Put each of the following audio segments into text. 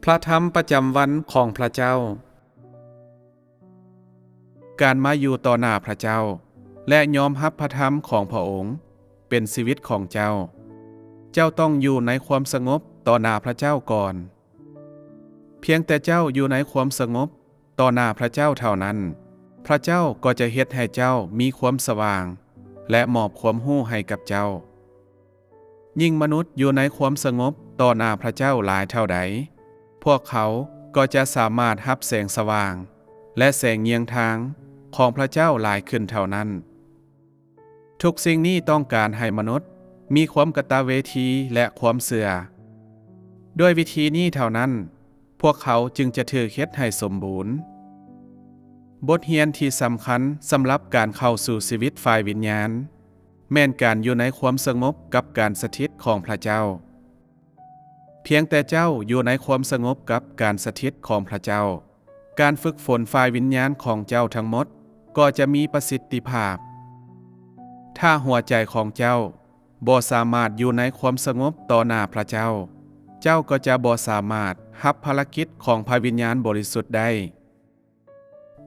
ພະທຳປະຈຳວັນຂອງພະເຈົ້າ. ການມາຢູ່ຕໍ່ໜ້າພະເຈົ້າ ແລະ ຍອມຮັບພະທຳຂອງພະອົງເປັນຊີວິດຂອງເຈົ້າ. ເຈົ້າຕ້ອງຢູ່ໃນຄວາມສະຫງົບຕໍ່ໜ້າພະເຈົ້າກ່ອນ. ພຽງແຕ່ເຈົ້າຢູ່ໃນຄວາມສະຫງົບຕໍ່ໜ້າພະເຈົ້າເທົ່ານັ້ນ, ພະເຈົ້າກໍຈະເຮັດໃຫ້ເຈົ້າມີຄວາມສະຫວ່າງ ແລະ ມອບຄວາມຮູ້ໃຫ້ກັບເຈົ້າ. ຍິ່ງມະນຸດຢູ່ໃນຄວາມສະຫງົບຕໍ່ໜ້າພະເຈົ້າຫຼາຍເທົ່າໃດ, ພວກເຂົາກໍຈະສາມາດຮັບແສງສະຫວ່າງ ແລະ ແສງຍຽງທາງຂອງພະເຈົ້າຫຼາຍຂຶ້ນເທົ່ານັ້ນ. ທຸກສິ່ງນີ້ຕ້ອງການໃຫ້ມະນຸດມີຄວາມກະຕະເວທີ ແລະ ຄວາມເຊື່ອ. ດ້ວຍວິທີນີ້ເທົ່ານັ້ນ, ພວກເຂົາຈຶ່ງຈະຖືກເຮັດໃຫ້ສົມບູນ. ບົດຮຽນທີ່ສຳຄັນສຳລັບການເຂົ້າສູ່ຊີວິດຝ່າຍວິນຍານ ແມ່ນການຢູ່ໃນຄວາມສະຫງົບກັບການສະຖິດຂອງພະເຈົ້າ. ພຽງແຕ່ເຈົ້າຢູ່ໃນຄວາມສະຫງົບກັບການສະຖິດຂອງພະເຈົ້າ, ການຝຶກຝົນຝ່າຍວິນຍານຂອງເຈົ້າທັງໝົດກໍຈະມີປະສິດທິພາບ. ຖ້າຫົວໃຈຂອງເຈົ້າບໍ່ສາມາດຢູ່ໃນຄວາມສະຫງົບຕໍ່ໜ້າພະເຈົ້າ, ເຈົ້າກໍຈະບໍ່ສາມາດຮັບພາລະກິດຂອງພະວິນຍານບໍລິສຸດໄດ້.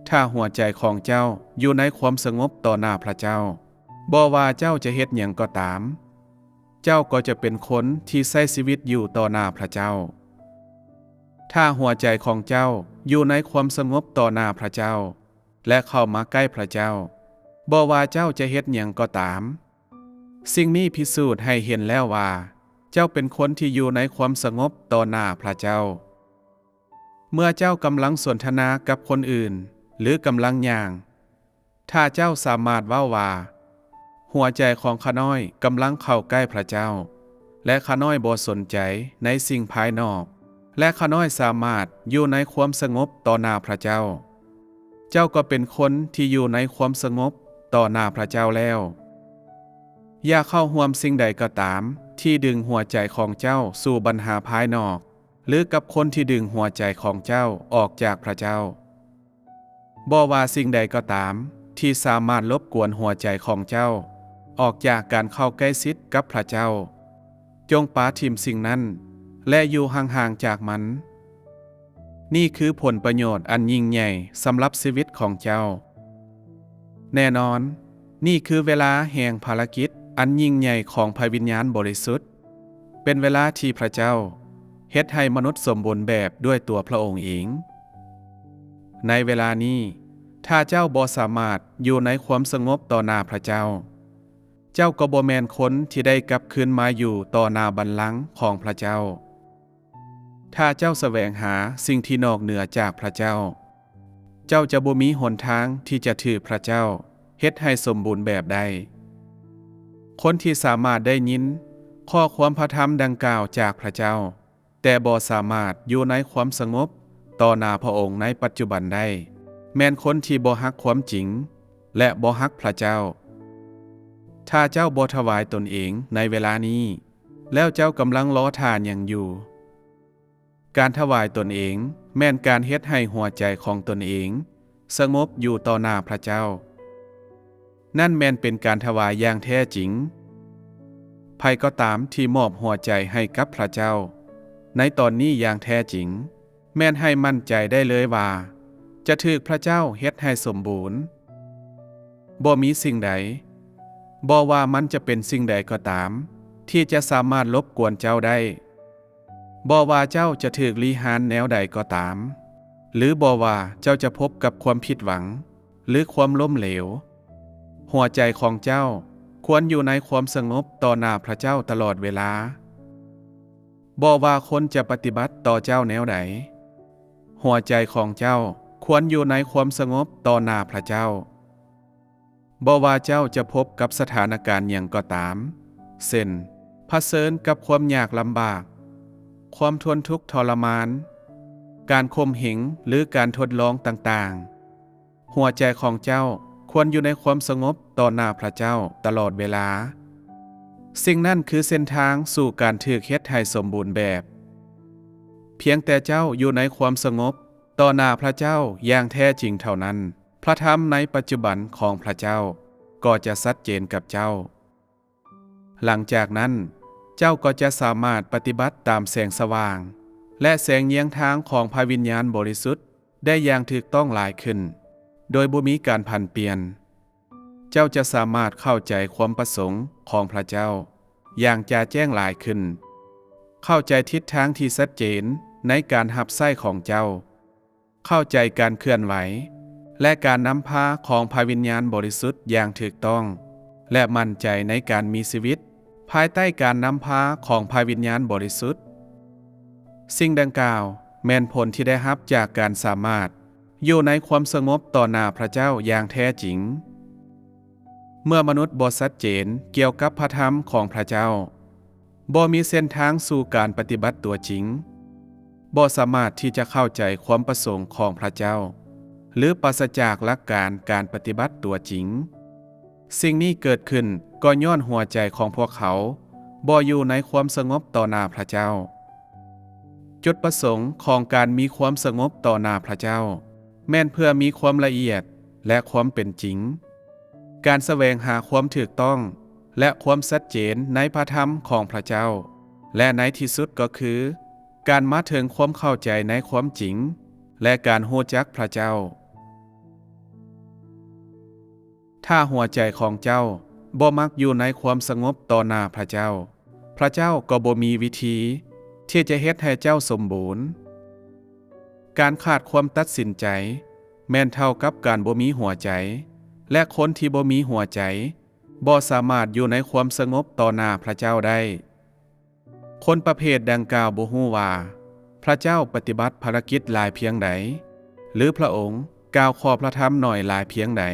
ຖ້າຫົວໃຈຂອງເຈົ້າຢູ່ໃນຄວາມສະຫງົບຕໍ່ໜ້າພະເຈົ້າ, ບໍ່ວ່າເຈົ້າຈະເຮັດຫຍັງກໍຕາມ, ເຈົ້າກໍຈະເປັນຄົນທີ່ໃຊ້ຊີວິດຢູ່ຕໍ່ໜ້າພະເຈົ້າ. ຖ້າຫົວໃຈຂອງເຈົ້າຢູ່ໃນຄວາມສະຫງົບຕໍ່ໜ້າພະເຈົ້າ ແລະ ເຂົ້າມາໃກ້ພະເຈົ້າ, ບໍ່ວ່າເຈົ້າຈະເຮັດຫຍັງກໍຕາມ, ສິ່ງນີ້ພິສູດໃຫ້ເຫັນແລ້ວວ່າ ເຈົ້າເປັນຄົນທີ່ຢູ່ໃນຄວາມສະຫງົບຕໍ່ໜ້າພະເຈົ້າ. ເມື່ອເຈົ້າກຳລັງສົນທະນາກັບຄົນອື່ນ ຫຼື ກຳລັງຍ່າງ, ຖ້າເຈົ້າສາມາດເວົ້າວ່າ, ຫົວໃຈຂອງຂ້ານ້ອຍກຳລັງເຂົ້າໃກ້ພະເຈົ້າ, ແລະ ຂ້ານ້ອຍບໍ່ສົນໃຈໃນສິ່ງພາຍນອກ, ແລະ ຂ້ານ້ອຍສາມາດຢູ່ໃນຄວາມສະຫງົບຕໍ່ໜ້າພະເຈົ້າ, ເຈົ້າກໍເປັນຄົນທີ່ຢູ່ໃນຄວາມສະຫງົບຕໍ່ໜ້າພະເຈົ້າແລ້ວ. ຢ່າເຂົ້າຮ່ວມສິ່ງໃດກໍຕາມທີ່ດຶງຫົວໃຈຂອງເຈົ້າສູ່ບັນຫາພາຍນອກ ຫຼື ກັບຄົນທີ່ດຶງຫົວໃຈຂອງເຈົ້າອອກຈາກພະເຈົ້າ. ບໍ່ວ່າສິ່ງໃດກໍຕາມທີ່ສາມາດລົບກວນຫົວໃຈຂອງເຈົ້າອອກຈາກການເຂົ້າໃກ້ຊິດກັບພະເຈົ້າ, ຈົ່ງປະຖິ້ມສິ່ງນັ້ນ ແລະ ຢູ່ຫ່າງໆຈາກມັນ. ນີ້ຄືຜົນປະໂຫຍດອັນຍິ່ງໃຫຍ່ສຳລັບຊີວິດຂອງເຈົ້າ. ແນ່ນອນ, ນີ້ຄືເວລາແຫ່ງພາລະກິດອັນຍິ່ງໃຫຍ່ຂອງພະວິນຍານບໍລິສຸດ. ເປັນເວລາທີ່ພະເຈົ້າເຮັດໃຫ້ມະນຸດສົມບູນແບບດ້ວຍຕົວພະອົງເອງ. ໃນເວລານີ້, ຖ້າເຈົ້າບໍ່ສາມາດຢູ່ໃນຄວາມສະຫງົບຕໍ່ໜ້າພະເຈົ້າ, ເຈົ້າກໍບໍ່ແມ່ນຄົນທີ່ໄດ້ກັບຄືນມາຢູ່ຕໍ່ໜ້າບັນລັງຂອງພະເຈົ້າ. ຖ້າເຈົ້າສະແຫວງຫາສິ່ງທີ່ນອກເໜືອຈາກພະເຈົ້າ, ເຈົ້າຈະບໍ່ມີຫົນທາງທີ່ຈະຖືກພະເຈົ້າເຮັດໃຫ້ສົມບູນແບບໄດ້. ຄົນທີ່ສາມາດໄດ້ຍິນຂໍ້ຄວາມພະທຳດັ່ງກ່າວຈາກພະເຈົ້າ, ແຕ່ບໍ່ສາມາດຢູ່ໃນຄວາມສະຫງົບຕໍ່ໜ້າພະອົງໃນປັດຈຸບັນໄດ້, ແມ່ນຄົນທີ່ບໍ່ຮັກຄວາມຈິງ ແລະ ບໍ່ຮັກພະເຈົ້າ. ຖ້າເຈົ້າບໍ່ຖວາຍຕົນເອງໃນເວລານີ້, ແລ້ວເຈົ້າກຳລັງລໍຖ້າຫຍັງຢູ່? ການຖວາຍຕົນເອງແມ່ນການເຮັດໃຫ້ຫົວໃຈຂອງຕົນເອງສະຫງົບຢູ່ຕໍ່ໜ້າພະເຈົ້າ. ນັ້ນແມ່ນເປັນການຖວາຍຢ່າງແທ້ຈິງ. ໃຜກໍຕາມທີ່ມອບຫົວໃຈໃຫ້ກັບພະເຈົ້າໃນຕອນນີ້ຢ່າງແທ້ຈິງ, ແມ່ນໃຫ້ໝັ້ນໃຈໄດ້ເລີຍວ່າ ຈະຖືກພະເຈົ້າເຮັດໃຫ້ສົມບູນ. ບໍ່ມີສິ່ງໃດ, ບໍ່ວ່າມັນຈະເປັນສິ່ງໃດກໍຕາມ, ທີ່ຈະສາມາດລົບກວນເຈົ້າໄດ້. ບໍ່ວ່າເຈົ້າຈະຖືກລີ້ຮານແນວໃດກໍຕາມ, ຫຼື ບໍ່ວ່າເຈົ້າຈະພົບກັບຄວາມຜິດຫວັງ ຫຼື ຄວາມລົ້ມເຫຼວ, ຫົວໃຈຂອງເຈົ້າຄວນຢູ່ໃນຄວາມສະຫງົບຕໍ່ໜ້າພະເຈົ້າຕະຫຼອດເວລາ. ບໍ່ວ່າຄົນຈະປະຕິບັດຕໍ່ເຈົ້າແນວໃດ, ຫົວໃຈຂອງເຈົ້າຄວນຢູ່ໃນຄວາມສະຫງົບຕໍ່ໜ້າພະເຈົ້າ. ບໍ່ວ່າເຈົ້າຈະພົບກັບສະຖານະການຫຍັງກໍຕາມ, ເຊັ່ນ, ຜະເຊີນກັບຄວາມຍາກລຳບາກ, ຄວາມທົນທຸກທໍລະມານ, ການຂົ່ມເຫງ ຫຼື ການທົດລອງຕ່າງໆ, ຫົວໃຈຂອງເຈົ້າຄວນຢູ່ໃນຄວາມສະຫງົບຕໍ່ໜ້າພະເຈົ້າຕະຫຼອດເວລາ. ສິ່ງນັ້ນຄືເສັ້ນທາງສູ່ການຖືກເຮັດໃຫ້ສົມບູນແບບ. ພຽງແຕ່ເຈົ້າຢູ່ໃນຄວາມສະຫງົບຕໍ່ໜ້າພະເຈົ້າຢ່າງແທ້ຈິງເທົ່ານັ້ນ, ພະທຳໃນປັດຈຸບັນຂອງພະເຈົ້າກໍຈະຊັດເຈນກັບເຈົ້າ. ຫຼັງຈາກນັ້ນ, ເຈົ້າກໍຈະສາມາດປະຕິບັດຕາມແສງສະຫວ່າງ ແລະ ແສງແຍງທາງຂອງພະວິນຍານບໍລິສຸດໄດ້ຢ່າງຖືກຕ້ອງຫຼາຍຂຶ້ນ, ໂດຍບໍ່ມີການຜັນປ່ຽນ. ເຈົ້າຈະສາມາດເຂົ້າໃຈຄວາມປະສົງຂອງພະເຈົ້າຢ່າງຈະແຈ້ງຫຼາຍຂຶ້ນ, ເຂົ້າໃຈທິດທາງທີ່ຊັດເຈນໃນການຮັບໃຊ້ຂອງເຈົ້າ, ເຂົ້າໃຈການເຄື່ອນໄຫວ ແລະ ການນຳພາຂອງພະວິນຍານບໍລິສຸດຢ່າງຖືກຕ້ອງ ແລະ ໝັ້ນໃຈໃນການມີຊີວິດພາຍໃຕ້ການນຳພາຂອງພະວິນຍານບໍລິສຸດ. ສິ່ງດັ່ງກ່າວແມ່ນຜົນທີ່ໄດ້ຮັບຈາກການສາມາດຢູ່ໃນຄວາມສະຫງົບຕໍ່ໜ້າພະເຈົ້າຢ່າງແທ້ຈິງ. ເມື່ອມະນຸດບໍ່ຊັດເຈນກ່ຽວກັບພະທຳຂອງພະເຈົ້າ, ບໍ່ມີເສັ້ນທາງສູ່ການປະຕິບັດຕົວຈິງ, ບໍ່ສາມາດທີ່ຈະເຂົ້າໃຈຄວາມປະສົງຂອງພະເຈົ້າ ຫຼື ປາສະຈາກຫຼັກການການປະຕິບັດຕົວຈິງ. ສິ່ງນີ້ເກີດຂຶ້ນກໍຍ້ອນຫົວໃຈຂອງພວກເຂົາບໍ່ຢູ່ໃນຄວາມສະຫງົບຕໍ່ໜ້າພະເຈົ້າ. ຈຸດປະສົງຂອງການມີຄວາມສະຫງົບຕໍ່ໜ້າພະເຈົ້າ ແມ່ນເພື່ອມີຄວາມລະອຽດ ແລະ ຄວາມເປັນຈິງ, ການສະແຫວງຫາຄວາມຖືກຕ້ອງ ແລະ ຄວາມຊັດເຈນໃນພະທຳຂອງພະເຈົ້າ ແລະ ໃນທີ່ສຸດກໍຄື ການມາເຖິງຄວາມເຂົ້າໃຈໃນຄວາມຈິງ ແລະ ການຮູ້ຈັກພະເຈົ້າ. ຖ້າຫົວໃຈຂອງເຈົ້າບໍ່ມັກຢູ່ໃນຄວາມສະຫງົບຕໍ່ໜ້າພະເຈົ້າ, ພະເຈົ້າກໍບໍ່ມີວິທີທີ່ຈະເຮັດໃຫ້ເຈົ້າສົມບູນ. ການຂາດຄວາມຕັດສິນໃຈແມ່ນເທົ່າກັບການບໍ່ມີຫົວໃຈ, ແລະ ຄົນທີ່ບໍ່ມີຫົວໃຈບໍ່ສາມາດຢູ່ໃນຄວາມສະຫງົບຕໍ່ໜ້າພະເຈົ້າໄດ້. ຄົນປະເພດດັ່ງກ່າວບໍ່ຮູ້ວ່າພະເຈົ້າປະຕິບັດພາລະກິດຫຼາຍພຽງໃດ ຫຼື ພະອົງກ່າວຂໍພະທຳໜ້ອຍຫຼາຍພຽງໃດ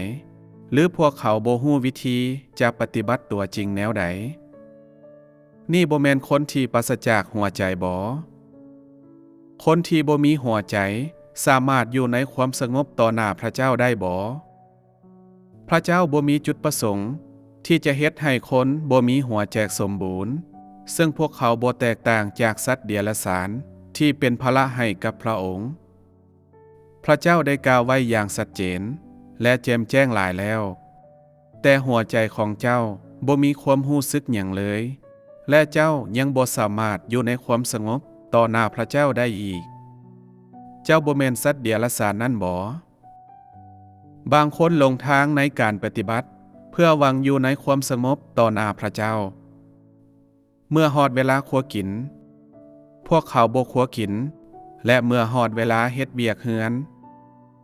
ຫຼື ພວກເຂົາບໍ່ຮູ້ວິທີຈະປະຕິບັດຕົວຈິງແນວໃດ. ນີ້ບໍ່ແມ່ນຄົນທີ່ປາສະຈາກຫົວໃຈບໍ? ຄົນທີ່ບໍ່ມີຫົວໃຈສາມາດຢູ່ໃນຄວາມສະຫງົບຕໍ່ໜ້າພະເຈົ້າໄດ້ບໍ? ພະເຈົ້າບໍ່ມີຈຸດປະສົງທີ່ຈະເຮັດໃຫ້ຄົນບໍ່ມີຫົວໃຈສົມບູນ, ເຊິ່ງພວກເຂົາບໍ່ແຕກຕ່າງຈາກສັດເດຍລະສານທີ່ເປັນພາລະໃຫ້ກັບພະອົງ. ພະເຈົ້າໄດ້ກ່າວໄວ້ຢ່າງຊັດເຈນ ແລະ ແຈ່ມແຈ້ງຫຼາຍແລ້ວ, ແຕ່ຫົວໃຈຂອງເຈົ້າບໍ່ມີຄວາມຮູ້ສຶກຫຍັງເລີຍ, ແລະ ເຈົ້າຍັງບໍ່ສາມາດຢູ່ໃນຄວາມສະຫງົບຕໍ່ໜ້າພະເຈົ້າໄດ້ອີກ. ເຈົ້າບໍ່ແມ່ນສັດເດຍລະສານນັ້ນບໍ? ບາງຄົນຫຼົງທາງໃນການປະຕິບັດເພື່ອຫວັງຢູ່ໃນຄວາມສະຫງົບຕໍ່ໜ້າພະເຈົ້າ. ເມື່ອຮອດເວລາຄົວກິນ, ພວກເຂົາບໍ່ຄົວກິນ, ແລະ ເມື່ອຮອດເວລາເຮັດວຽກເຮືອນ,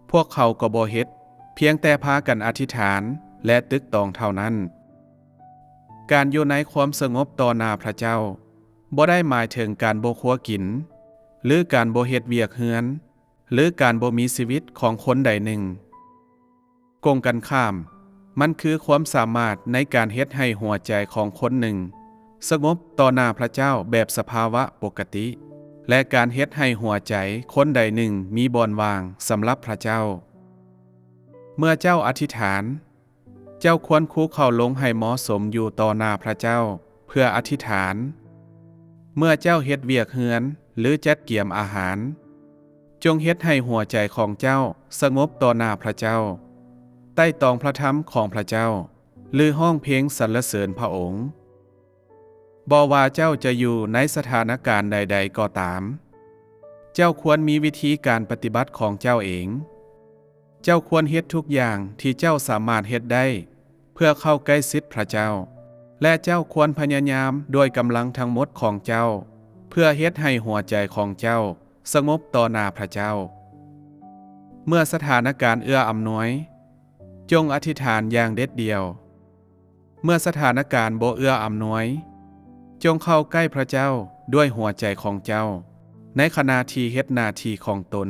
ພວກເຂົາກໍບໍ່ເຮັດ, ພຽງແຕ່ພາກັນອະທິຖານ ແລະ ຕຶກຕອງເທົ່ານັ້ນ. ການຢູ່ໃນຄວາມສະຫງົບຕໍ່ໜ້າພະເຈົ້າ ບໍ່ໄດ້ໝາຍເຖິງການບໍ່ຄົວກິນ, ຫຼື ການບໍ່ເຮັດວຽກເຮືອນ, ຫຼື ການບໍ່ມີຊີວິດຂອງຄົນໃດໜຶ່ງ. ກົງກັນຂ້າມ, ມັນຄືຄວາມສາມາດໃນການເຮັດໃຫ້ຫົວໃຈຂອງຄົນໜຶ່ງສະຫງົບຕໍ່ໜ້າພະເຈົ້າແບບສະພາວະປົກກະຕິ ແລະ ການເຮັດໃຫ້ຫົວໃຈຄົນໃດໜຶ່ງມີບ່ອນວ່າງສຳລັບພະເຈົ້າ. ເມື່ອເຈົ້າອະທິຖານ, ເຈົ້າຄວນຄູເຂົ່າລົງໃຫ້ເໝາະສົມຢູ່ຕໍ່ໜ້າພະເຈົ້າເພື່ອອະທິຖານ. ເມື່ອເຈົ້າເຮັດວຽກເຮືອນ ຫຼື ຈັດກຽມອາຫານ, ຈົ່ງເຮັດໃຫ້ຫົວໃຈຂອງເຈົ້າສະຫງົບຕໍ່ໜ້າພະເຈົ້າ, ໄຕ່ຕອງພະທຳຂອງພະເຈົ້າ ຫຼື ຮ້ອງເພງສັນລະເສີນພະອົງ. ບໍ່ວ່າເຈົ້າຈະຢູ່ໃນສະຖານະການໃດໆກໍຕາມ, ເຈົ້າຄວນມີວິທີການປະຕິບັດຂອງເຈົ້າເອງ. ເຈົ້າຄວນເຮັດທຸກຢ່າງທີ່ເຈົ້າສາມາດເຮັດໄດ້ເພື່ອເຂົ້າໃກ້ຊິດພະເຈົ້າ, ແລະ ເຈົ້າຄວນພະຍາຍາມດ້ວຍກຳລັງທັງໝົດຂອງເຈົ້າ ເພື່ອເຮັດໃຫ້ຫົວໃຈຂອງເຈົ້າສະຫງົບຕໍ່ໜ້າພະເຈົ້າ. ເມື່ອສະຖານະການເອື້ອອຳນວຍ, ຈົ່ງອະທິຖານຢ່າງເດັດດ່ຽວ. ເມື່ອສະຖານະການບໍ່ເອື້ອອຳນວຍ, ຈົ່ງເຂົ້າໃກ້ພະເຈົ້າດ້ວຍຫົວໃຈຂອງເຈົ້າ ໃນຂະນະທີ່ເຮັດໜ້າທີ່ຂອງຕົນ.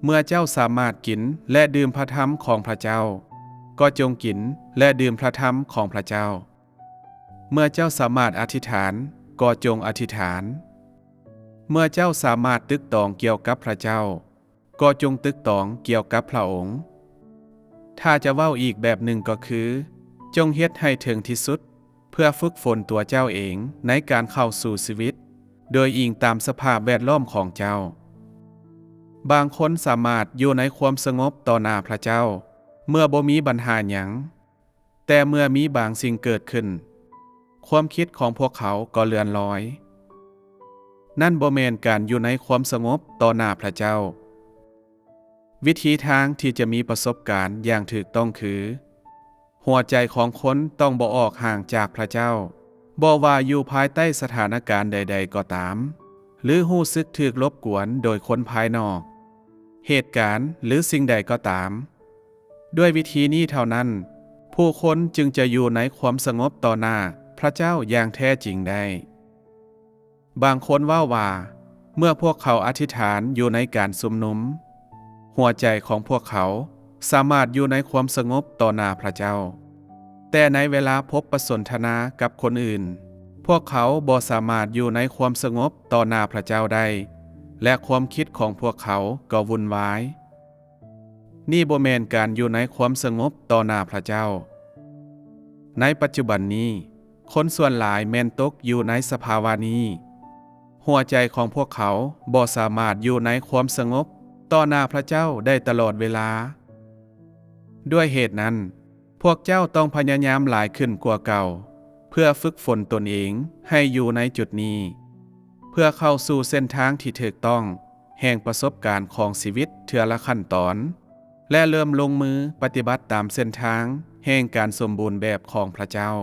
ເມື່ອເຈົ້າສາມາດກິນ ແລະ ດື່ມພະທຳຂອງພະເຈົ້າ, ກໍຈົ່ງກິນ ແລະ ດື່ມພະທຳຂອງພະເຈົ້າ. ເມື່ອເຈົ້າສາມາດອະທິຖານ, ກໍຈົ່ງອະທິຖານ. ເມື່ອເຈົ້າສາມາດຕຶກຕອງກ່ຽວກັບພະເຈົ້າ, ກໍຈົ່ງຕຶກຕອງກ່ຽວກັບພະອົງ. ຖ້າຈະເວົ້າອີກແບບໜຶ່ງກໍຄື, ຈົ່ງເຮັດໃຫ້ເຖິງທີ່ສຸດເພື່ອຝຶກຝົນຕົວເຈົ້າເອງໃນການເຂົ້າສູ່ຊີວິດໂດຍອີງຕາມສະພາບແວດລ້ອມຂອງເຈົ້າ. ບາງຄົນສາມາດຢູ່ໃນຄວາມສະຫງົບຕໍ່ໜ້າພະເຈົ້າເມື່ອບໍ່ມີບັນຫາຫຍັງ, ແຕ່ເມື່ອມີບາງສິ່ງເກີດຂຶ້ນ, ຄວາມຄິດຂອງພວກເຂົາກໍເລື່ອນລອຍ. ນັ້ນບໍ່ແມ່ນການຢູ່ໃນຄວາມສະຫງົບຕໍ່ໜ້າພະເຈົ້າ. ວິທີທາງທີ່ຈະມີປະສົບການຢ່າງຖືກຕ້ອງຄື ຫົວໃຈຂອງຄົນຕ້ອງບໍ່ອອກຫ່າງຈາກພະເຈົ້າ, ບໍ່ວ່າຢູ່ພາຍໃຕ້ສະຖານະການໃດໆກໍຕາມ ຫຼື ຮູ້ສຶກຖືກລົບກວນໂດຍຄົນພາຍນອກ, ເຫດການ ຫຼື ສິ່ງໃດກໍຕາມ. ດ້ວຍວິທີນີ້ເທົ່ານັ້ນ, ຜູ້ຄົນຈຶ່ງຈະຢູ່ໃນຄວາມສະຫງົບຕໍ່ໜ້າພະເຈົ້າຢ່າງແທ້ຈິງໄດ້. ບາງຄົນເວົ້າວ່າ ເມື່ອພວກເຂົາອະທິຖານຢູ່ໃນການຊຸມນຸມ, ຫົວໃຈຂອງພວກເຂົາສາມາດຢູ່ໃນຄວາມສະຫງົບຕໍ່ໜ້າພະເຈົ້າ, ແຕ່ໃນເວລາພົບປະສົນທະນາກັບຄົນອື່ນ, ພວກເຂົາບໍ່ສາມາດຢູ່ໃນຄວາມສະຫງົບຕໍ່ໜ້າພະເຈົ້າໄດ້ ແລະ ຄວາມຄິດຂອງພວກເຂົາກໍວຸ່ນວາຍ. ນີ້ບໍ່ແມ່ນການຢູ່ໃນຄວາມສະຫງົບຕໍ່ໜ້າພະເຈົ້າ. ໃນປັດຈຸບັນນີ້, ຄົນສ່ວນຫຼາຍແມ່ນຕົກຢູ່ໃນສະພາວະນີ້. ຫົວໃຈຂອງພວກເຂົາບໍ່ສາມາດຢູ່ໃນຄວາມສະຫງົບຕໍ່ໜ້າພະເຈົ້າໄດ້ຕະຫຼອດເວລາ. ດ້ວຍເຫດນັ້ນ, ພວກເຈົ້າຕ້ອງພະຍາຍາມຫຼາຍຂຶ້ນກວ່າເກົ່າ ເພື່ອຝຶກຝົນຕົນເອງໃຫ້ຢູ່ໃນຈຸດນີ້, ເພື່ອເຂົ້າສູ່ເສັ້ນທາງທີ່ຖືກຕ້ອງແຫ່ງປະສົບການຂອງຊີວິດເທື່ອລະຂັ້ນຕອນ ແລະ ເລີ່ມລົງມືປະຕິບັດຕາມເສັ້ນທາງແຫ່ງການສົມບູນແບບຂອງພະເຈົ້າ.